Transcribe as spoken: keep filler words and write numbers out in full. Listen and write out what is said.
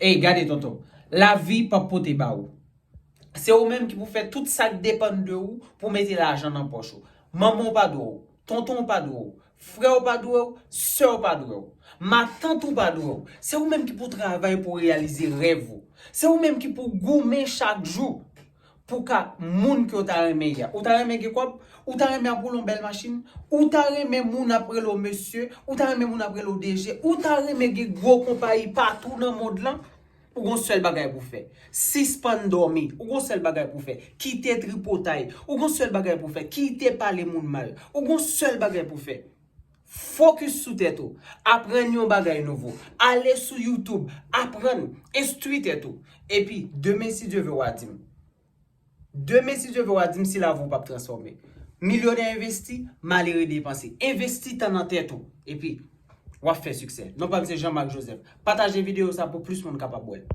Ey, gade tonton, lavi p ap pote ba ou. Se ou menm ki pou fè tout sa k depann de ou pou mete lajan nan pòch ou. Manman w pa dwe w, tonton w pa dwe w, frè w pa dwe w, sè w pa dwe w, matant ou pa dwe w. Se ou menm ki pou travay pou reyalize rèv ou. Se ou menm ki pou goumen chak jou pou ka moun ke w ta renmen ye a. Ou ta renmen gen kòb? Ou ta renmen ap woule yon bèl machin? Ou ta renmen moun ap rele w mesye? Ou ta renmen moun ap rele w D G? Ou ta renmen gen gwo konpayi patou nan mond lan? Ou gon sèl bagay pou fè. Sispann dòmi. Ou gon sèl bagay pou fè. Kite tripotay. Ou gon sèl bagay pou fè. Kite pale moun mal. Ou gon sèl bagay pou fè. Fokis sou tèt ou. Aprann yon bagay nouvo. Ale sou YouTube. Aprann. Enstwi tèt ou. Epi, demen, si Dye vle, w a di m. Demen, si Dye vle, w a di m si lavi w p ap transfòme. Milyonè envesti, malere depanse. Envesti tan nan tèt ou. Epi, w ap fè siksè. Non pa m se Jean Marc Joseph. Pataje videyo sa pou plis moun kapab wè l.